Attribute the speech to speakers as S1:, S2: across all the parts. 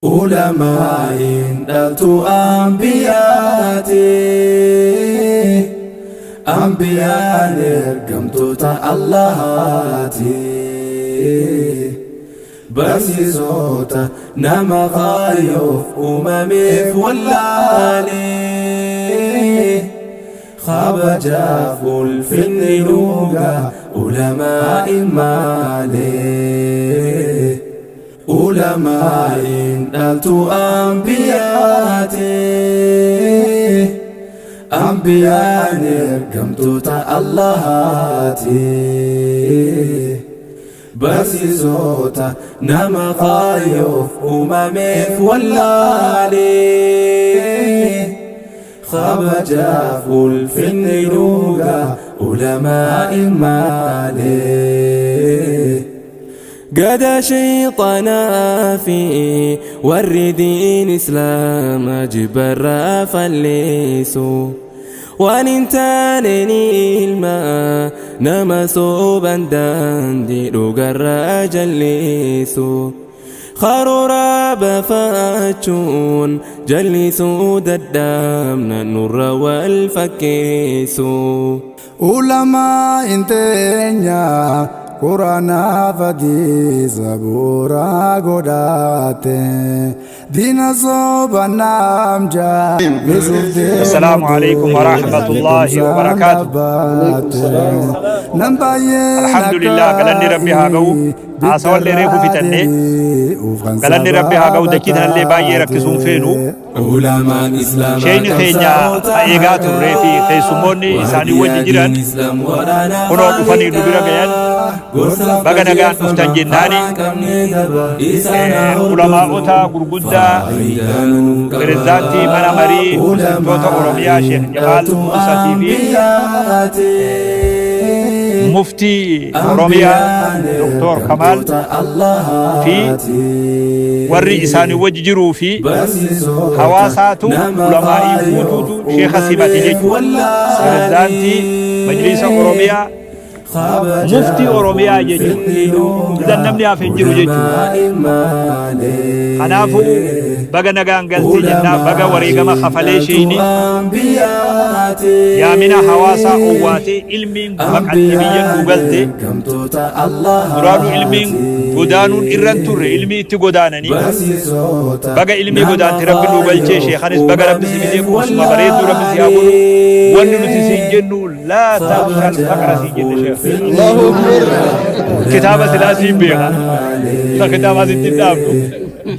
S1: Ulamaa'iin dhaltuu anbiyaati. Anbiyaan ergamtoota Allahaati. Barsiisota nama kaayyoof uumameef wallaalee. Kabajaaf ulfinni dhugaa ulamaa'iin maalee. Ulamaa'iin dhaltuu anbiyaati. Anbiyaan ergamtoota Allahaati. Barsiisota nama kaayyoof uumameef wallaalee. Kabajaaf ulfinni dhugaa ulamaa'iin maalee. Gada shayxanaa fi warri diin islaama jibbarraa falleessu. Waan hin taaneen ilma nama sooban daandii dhugarraa jalleessu. Karoora bafachuun jallisuu dadhabna nurra wal fakkeessu.
S2: Ulamaa inteenya Quraanaaf hadiisa bu'uuraa godhate diina soba naam jaalisuuf
S3: السلام عليكم ورحمة الله وبركاته.
S2: Nam baay'ee
S3: الحمد لله galanni Rabbi haa ga'u. Haasawallee reefu fixannee galanni Rabbi haa ga'u. Dachii tanallee baay'ee rakkisuun feenu.
S1: Ulamaan islaamaa
S3: Sheeyni keenya eegaa turree fi keessummoonni isaanii wajji jiran kunoo dhufanii nu bira gayan. Baga nagaan dhuftan jennaani ulamaa'ota gurguddaa, pirezidaantii mana marii muslimtoota Oromiyaa Sheekh Jamaal Musatii fi muftii Oromiyaa Doktor Kamaal fi warri isaanii wajji jiruu fi hawaasaatu ulamaa'ii guutuutu sheeka simate jechuudha. Pirezidaantii Majliisa Oromiyaa, muftii Oromiyaa jechuudha. Idan namni hafe hin jiru jechuudha. Kanaafuu baga nagaan galtee jennaa, baga wareegama kafalee sheeyni yaamina hawaasaa owwaatee ilmiin baqattee biyya nuu galte. Duraanuu ilmiin godaanuun irra hin turre, ilmii itti godaananii. Baga ilmii godaante Rabbi nuu galchee. Sheekanis baga Rabbi si fidee, qubsuma bareedduu Rabbi si haa godhu. Wanni nuti siin jennu laa takhshal faqra siin jenne, sheekh. Kitaaba silaa siin beeka, kitaaba asitti hin dhaabnu.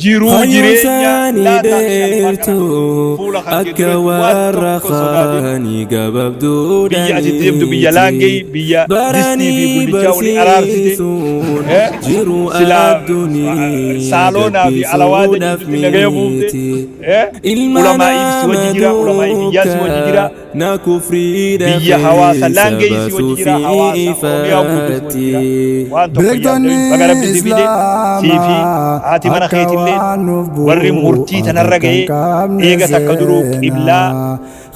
S3: Jiruu jireenya laa takhshal faqra fuula kan
S1: Akka
S3: kee duratti waan
S1: warra
S3: tokko sodaatin.
S1: kaanii gababduu
S3: Biyya asitti deemtu biyya laangee, biyya distii fi
S1: baranii
S3: gullichaa waliin araarsite
S1: barsiisuun jiruu
S3: silaa
S1: addunyaa
S3: saaloonaa fi alawaada
S1: gabbisuudhaaf
S3: jidduutti nagaya buufte
S1: miti.
S3: Ilma ulamaa'ii si wajji jira, ulamaa'ii biyyaa si wajji jira,
S1: na kufriidha
S3: biyya hawaasa laangee si wajji jira, hawaasa Oromiyaa guutuu si wajji jira. Waan tokko
S2: Beektonni
S3: yaaddoon baga Rabbi si fide. Sii fi haati mana
S2: akka
S3: keetillee
S2: waan nuuf
S3: warri
S2: bu'u
S3: murtii tanarra
S2: akka hin
S3: ga'ee
S2: qabne
S3: eega takka duruu qiblaa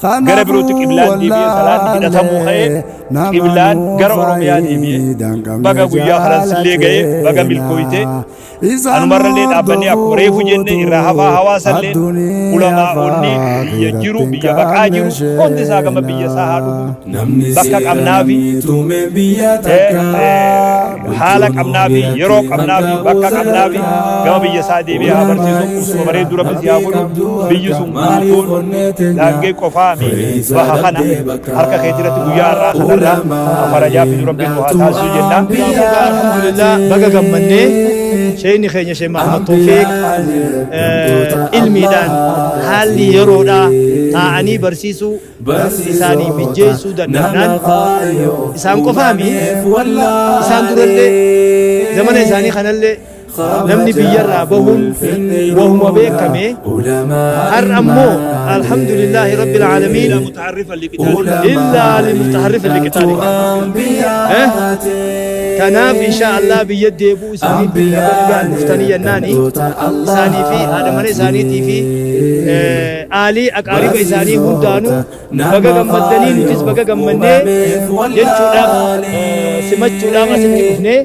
S2: seenaa.
S3: gara birootti qiblaan deebi'ee salaanni hidhatamuu ka'ee
S2: Nama
S3: qiblaan gara
S2: nuuf
S3: Oromiyaa deebi'ee
S2: faayidaa hin qabne
S3: baga guyyaa kanan sillee ga'ee, baga milkooyte.
S2: Isaan
S3: Anumarrallee dhaabbannee akkuma reefu jenne irraa hafaa hawaasallee ulamaa'onni biyya jiru, biyya baqaa jiru hundi isaa gama biyya isaa haa dhufu. Bakka qabnaafi haala qabnaafi yeroo qabnaafi bakka qabnaafi gama biyya isaa deebi'ee haa barsiisu. Qubsuma bareedduu Rabbi si haa godhu. Biyyi sun guutuun daangee qofaami baha kana harka keetirratti guyyaa har'aa kanarraa farajaa fidu Rabbi nu haa taasisu jenna.
S4: Alhamdulillah, baga gammannee. Sheeyni keenya Sheekh Mahamad Tawfiq ilmiidhaan haalli yeroodhaa taa'anii barsiisuu isaanii mijjeessuu danda'an isaan qofaami. Isaan durallee, zamana isaanii kanallee namni biyyarraa bahuun wahuma beekame. Har'a ammoo alhamdulillahi rabbil aalamiin illaa limutaharrifin liqitaali. Kanaaf insha Allah biyya deebuu isaaniitti baga dhuftanii jennaani. Isaanii fi haadha mana isaaniitii fi aalii aqaariba isaanii hundaanuu baga gammaddanii, nutis baga gammannee jechuudhaaf simachuudhaaf asitti dhufnee.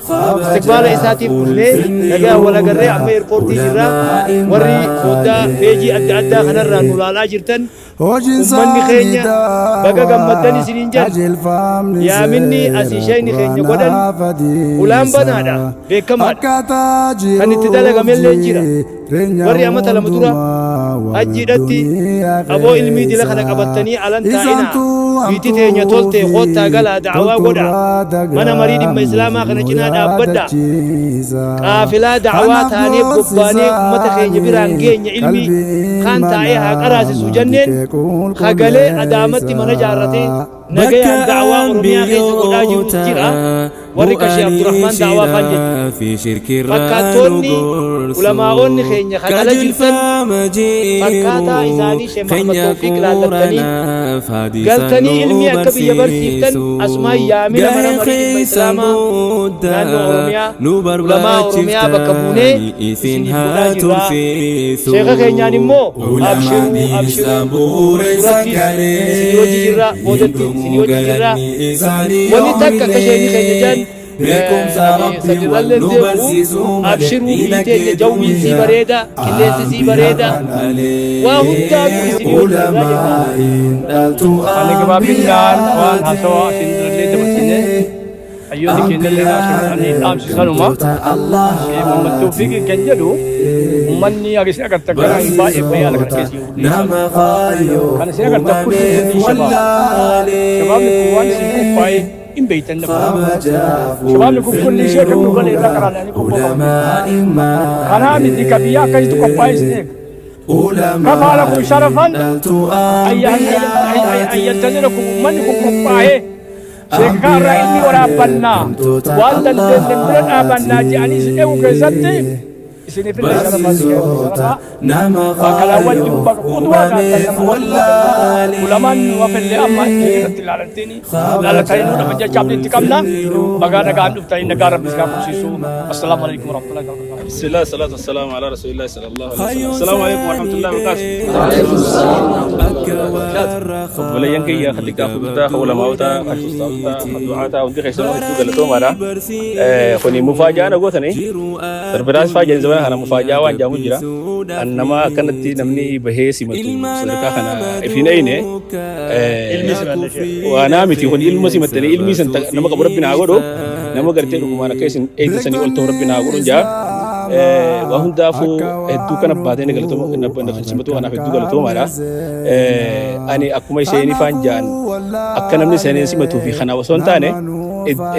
S4: Istiqbaala isaatiif dhufnee nagaa wal agarree amma airportii jirra. Warri foddaa peejii adda addaa kanarraa nu laalaa jirtan, ummanni keenya baga gammaddan isiniin jenna. Yaaminni asii sheeyni keenya godhan ulaan banaadha, beekamaadha. Kan itti dalagamellee jira. Warri amata 2 dura hajjiidhatti aboo ilmii dila kana qabattanii alan taa'inaa, biitti teenya tolte, koottaa galaa, da'awaa godha, mana marii dhimma islaamaa kana cinaa dhaabbadha, qaafilaa da'awaa taanee bobbaanee ummata keenya biraan geenya, ilmii kaan taa'ee haa qaraasisu jenneen, hagalee Adaamatti mana jaarratee nagayaan da'awaa Oromiyaa keessa godhaa jiru jira. Warri kashee Abdurrahmaan da'awaa faan jechuudha. Fakkaattoonni ulamaa'onni keenya kan ala jirtan fakkaataa isaanii Sheekh Muhammad Tawfiq laallattanii galtanii ilmii akka biyya barsiiftan asumaan yaamina mana marii dhimma islaamaa naannoo Oromiyaa, ulamaa Oromiyaa bakka buunee isiniif godhaa jirra. Sheeka keenyaan immoo abshiruu, abshiruu, durattis isinii hojii jirra, boodatti isinii hojii jirra. Wanni takka akka sheekni keenya jedhan sadirrallee deemu, abshiruu, biyyi teenya jawwiin sii bareeda, qilleensi sii bareeda, waa hundaatu isinii hojii jirra jenna.
S5: Ani gabaabinaan waan haasawaa isin durallee dabarsine, hayyoonni keenyallee haasawanii dhaamsisanuma. Muhammad Tawfiq kan jedhu, ummanni isin agartan kana baay'ee bayyaa kana keessa jiru. Kan isin agartan kun hundi shabaab. Shabaabni kun waan isin qophaa'e hin beektan nama. Shabaabni kun kulli ishee kan nu galee irraa karaan qophaa'u. Kanaa miti ka biyya akkasitti qophaa'e isin eega. كفى لكم شرفا أن ينتظركم ummanni kun qophaa'ee sheekaa irraa ilmi waraabbannaa, waan dandeenye bira dhaabannaa jedhanii isin eegu keessatti isiniifillee sharafa. Bakalaawwan jiru bakka qudwaa taatan, ulamaan nu hafillee amma irratti ilaalantiin ilaalatanii nu dhaban jecha abdii itti qabna. Bagaa nagaan dhuftanii, nagaa rabbi isin haa qubsiisu. Assalaamu alaikum warahmatullahi wabarakatuh.
S6: بسم الله، الصلاة والسلام على رسول الله صلى الله عليه وسلم. السلام عليكم ورحمة الله وبركاته. Obboleeyyan kiyya xixiqqaa gurguddaa, ulamaa'ota, ustaazota, du'aata, hundi keessanuu hedduu galatoomaadha. Kuni mufaajaa na gootanii surprise faajaan zamana kana mufaajaa waan jaamu jira. Kan nama akkanatti namni bahee simatu sadarkaa kana ifin eyne waanaa miti kun. Ilma simattanii ilmi san nama qabu rabbi naa godhu, nama gartee dhugumaan akka isin eegsisanii ol ta'u rabbi naa godhu jaa. Waa hundaafuu hedduu kana baatee na galatooma, simatu kanaaf hedduu galatoomaadha. Ani akkuma isheen ifaan jaan, akka namni seenee simatuu fi kana osoo hin taane,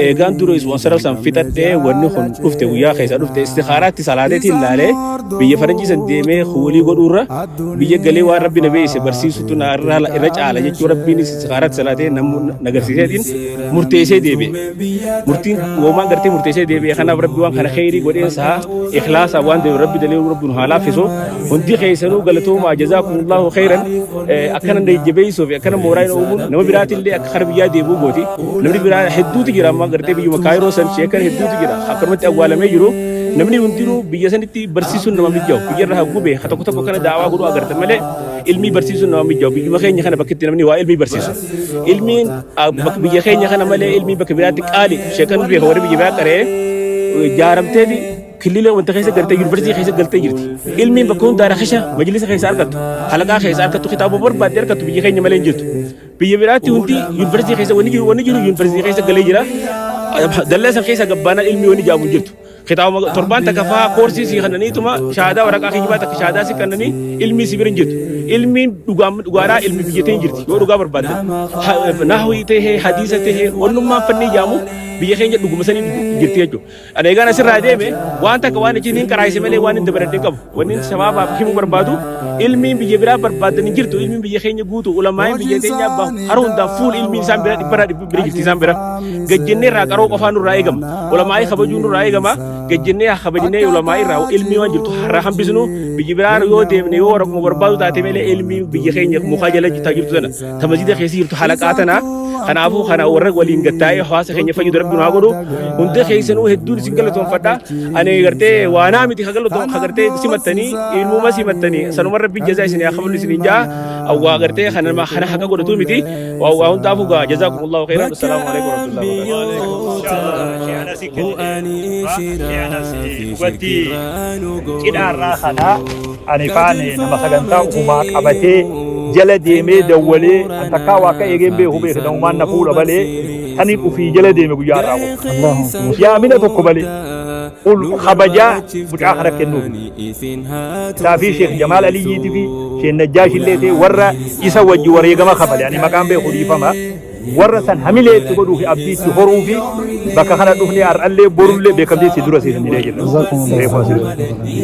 S6: eegaan dura sponsor san fixadhee, wanni kun dhufte, guyyaa keessa dhufte, istikaaraatti salaateetiin laalee, biyya faranjii san deemee huulii godhuurra biyya galee waan rabbi na beeyse barsiisutu na irra caala jechuu, rabbiin istikaaraatti salaatee na agarsiiseetiin murteessee deebi'e. Murtiin woomaan gartee murteessee deebi'e. Kanaaf rabbi waan kana kheyrii godheensaa ikhlaasaa waan deebi'e rabbi dalee, rabbi nu haa laaffisu. Hundi keessanuu galatoomaa, jazaakumullahu kheyran. Akkana jajjabeessuu fi akkana mooraa hin uumuun nama biraatillee akka kara biyyaa deebi'uu gooti. Namni biraa hedduutu jira, amma gartee biyyuma Kaayiroo san sheekan hedduutu jira akkanumatti awwaalamee jiru. Namni hundinuu biyya sanitti barsiisuun nama mijaa'u, biyya irra haguu beeka, tokko tokko kana daawaa godhuu agarta malee ilmii barsiisuun nama mijaa'u. Biyyuma keenya kana bakka itti namni waa ilmii barsiisu. Ilmiin bakka biyya keenya kana malee ilmii bakka biraatti qaali. Sheekan beeka, warri biyya biraa qaree jaaramteeti killilee wanta keessa galtee, yuunivarsiitii keessa galtee jirti. Ilmiin bakka hundaa rakisha, majlisa keessa argattu, halaqaa keessa argattu, kitaaba barbaadde argattu biyya keenya malee hin jirtu. Biyya biraatti hundi yuunivarsiitii keessa wanni jiru, wanni jiru yuunivarsiitii keessa galee jira. Dallaa san keessa gabbaanaan ilmi wanni jaamu hin jirtu. Kitaaba torbaan takka faa koorsii sii kannaniituma shaadaa waraqaa kijibaa takka shaadaa si kannanii ilmii si bira hin jirtu. Ilmiin dhugaan dhugaadhaa ilmi biyyatee hin jirti yoo dhugaa barbaadde. Nahwii tahee, hadiisa tahee, wannummaan fannii jaamu biyya keenya dhuguma sanii jirti jechuudha. Ani egaan asirraa deeme waan takka waan achiin hin qaraayise malee waan hin dabaladhe qabu. Wanni sababaaf himuu barbaadu, ilmiin biyya biraa barbaadan hin jirtu. Ilmiin biyya keenya guutu, ulamaa'in biyya teenyaa hara hundaa fuul ilmiin isaan bira dhibbarraa dhibba bira jirti isaan bira. Gajjennee irraa qaroo qofaa nurraa eegama. Ulamaa'ii kabajuun nurraa eegama. Gajjennee haa kabajnee ulamaa'ii irraa ilmii waan jirtu harraa hambisnu. Biyya biraa yoo deemne, yoo waraquma barbaadu taate malee, ilmiin biyya keenya mukaa jala jirtu tana ta masjida keessa jirtu halaqaa tana. Kanaafuu kana warra waliin gattaa'ee hawaasa keenya fayyadu rabbi nu haa godhu. Hunda keessanuu hedduun isin galatoonfadha. Ani gartee waanaa miti ka galatoon, ka gartee simattanii, ilmuma simattanii sanuma rabbi jazaa isin haa kafalu isin jaa. Awwaa gartee kana nama kana haqa godhatu miti. Waa hundaafuu gaa jazaakumullahu khairan. Assalaamu alaikum warahmatullahi wabarakatuh.
S3: si dhugatti cidhaarraa kana ani faane nama sagantaa ufumaa qabatee jala deemee dawwalee an takkaa waa akka eegeen beeku beeku namumaan na fuudha malee taniin ufii jala deeme guyyaa irraa qofa yaamina tokko malee ol kabajaa mucaa kana kennuuf isaa fi Sheekh Jamaal Aliyyiitii fi Sheekh Najjaash illee ta'e warra isa wajji wareegama kafale ani maqaan beeku dhiifama warra san hamilee itti godhuu fi abdii itti horuu fi bakka kana dhufnee har'allee borullee beekamtii si dura siif hin jirra.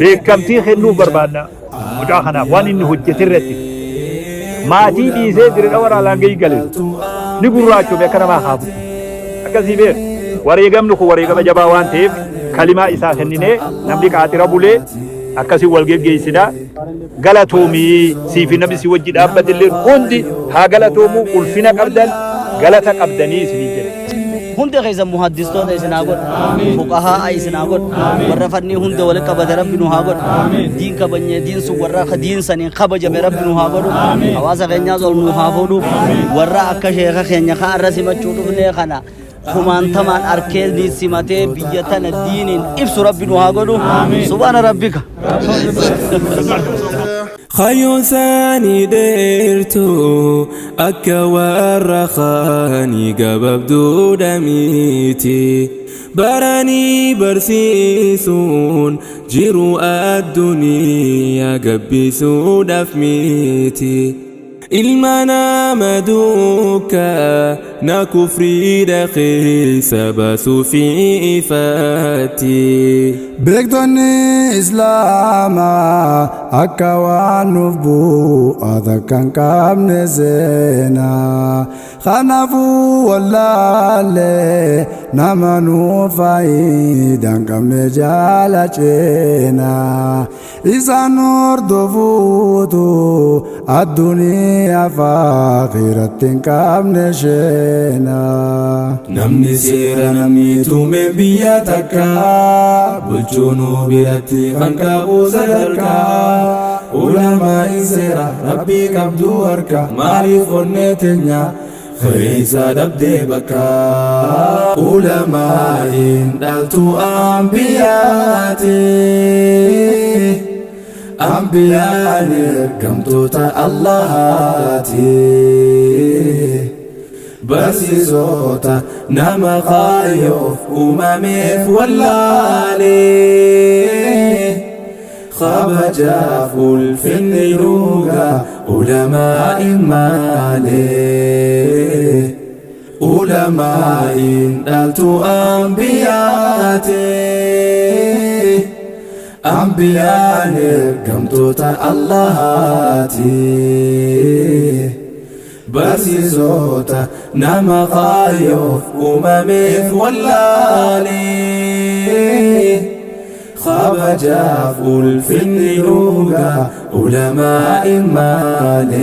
S3: Beekamtii kennuuf barbaadna mucaa kanaaf waan inni hojjete irratti maatii dhiisee dirqa waraanaan gahii gale ni gurraachome akka namaa kaafu akkasii beeku wareegamni kun wareegama jabaa waan ta'eef kalimaa isaa kenninee namni qaatira bulee akkasii wal geggeessina galatoomii siifi namni si wajji dhaabbatillee hundi haa galatoomu ulfina qabdan galata qabdanii isinii jedhe.
S7: Hunda keessa muhaddistoota isin haa godhu, fuqahaa isin haa godhu, warra fannii hunda walitti qabate Rabbi nu haa godhu, diin kabajnee diin sun warra diin saniin kabajame Rabbi nu haa godhu, hawaasa keenyaas ol nu haa fuudhu, warra akka sheeka keenya kan arra simachuu dhufnee kana kumaantamaan arkee ni simatee biyya tana diiniin ibsu Rabbi nu haa godhu, subhaana rabbika.
S1: Kaayyoon isaanii dheertuu akka warra kaanii gabaabduudha miti. Baranii barsiisuun jiruu addunyaa gabbisuudhaaf miti. Ilma nama duukaa na kufriidha keessa baasuu fi ifatti.
S2: Beektonni Islaamaa akka waan nuuf bu'aa takka hin qabne seenaa. Kanaafuu wallaallee nama nuuf faayidaa hin qabne jaala ceenaa. Isaan hordofuutu addunyaa fi akhiratti hin qabne sheenaa.
S1: Namni seera namni tume biyya takka bulchuunuu biratti kan qabu sadarkaa. Ulamaa'in seera rabbii qabdu harka maaliif onnee teenya keessa dhabdee bakka. Ulamaa'in dhaltuu ambiyaati. Ambiyaan ergamtoota Allahaati. Barsiisota nama kaayyoof uumameef wallaalee. Kabajaaf ulfinni dhugaa ulamaa'in maalee. Ulamaa'in dhaltuu ambiyaati. Ambiyaan ergamtoota Allahaati. Barsiisota nama kaayyoof uumameef wallaalee. Kabajaaf ulfinni dhugaa ulamaa'in maalee.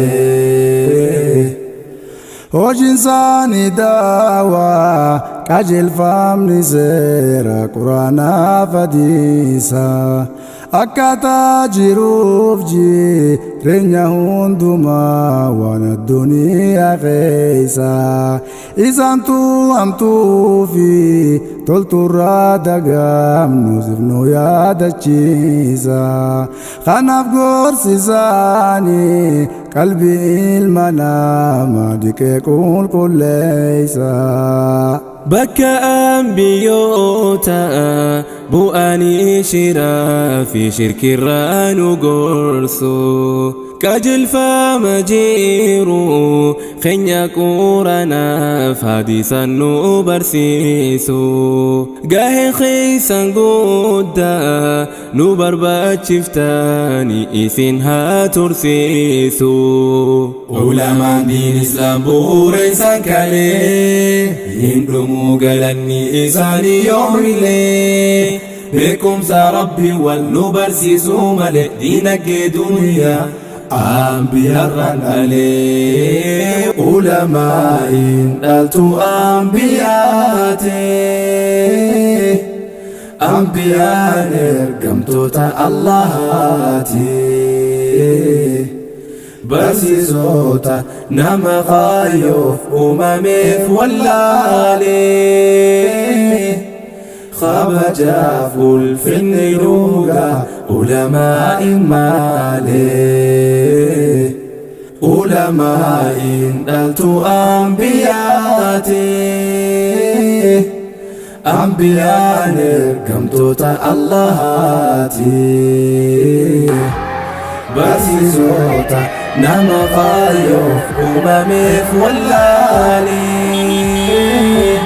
S2: Hojiin isaanii daawaa qajeelfamni seera quraanaa hadiisa. Akkaataa jiruuf jireenya hundumaa waan addunyaa keessa. Isaantu hamtuu fi tolturraa dagaamnu siif nu yaadachiisa. Kanaaf gorsi isaanii qalbii ilma namaa dhiqee qulqulleessa.
S1: Bakka ambiyyoota bu'anii shiraa fi shirkirraa nu gorsu. Qajeelfama jiru keenya quraanaaf hadiisaan nu barsiisu. Gaheen keessan guddaa nu barbaachiftani isin haa tursiisu. Ulamaan diin islaam bu'uura isaan kalee hin dhumuu galanni isaanii yoomillee. Beekumsa rabbii wal nu barsiisuu malee diinagdee duniyaa ambiyarraan dhalee. Ulamaa'in dhaltuu ambiyaati. Ambiyaan ergamtoota Allahaati. Barsiisota nama kaayyoof uumameef wallaalee. Kabajaaf ulfinni dhugaa ulamaa'in maalee. Ulamaa'in dhaltu ambiyaati. Ambiyaan ergamtoota Allahaati. Barsiisota nama kaayyoof uumameef wallaalii.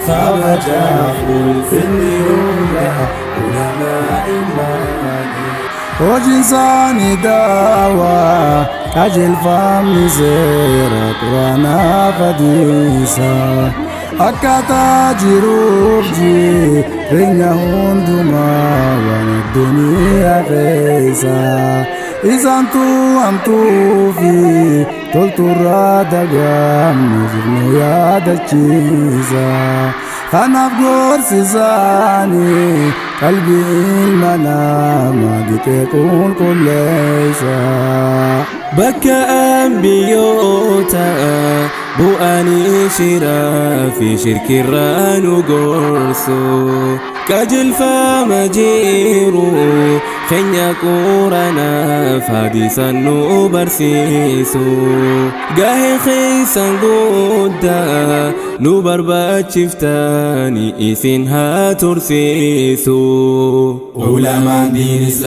S1: Kabajaaf ulfinni dhugaa ulamaa'in maalee.
S2: Hojiin isaanii daawaa, qajeelfamni seera Quraanaa hadiisa. Akkaataa jiruuf jireenya hundumaa waan addunyaa keessa. Isaantu hamtuu fi tolturraa dagamne jirnu yaadachiisa. Kanaaf gorsi isaanii qalbii ilma namaa dhiqee qulqulleessa.
S1: Bakka ambiyyoota bu'anii shiraa fi shirkirraa nu gorsu. Qajeelfama jiru keenya Quraanaaf hadiisan nu barsiisu. Gahee keessan guddaa nu barbaachiftani isin haa tursiisu. Ulamaan diin.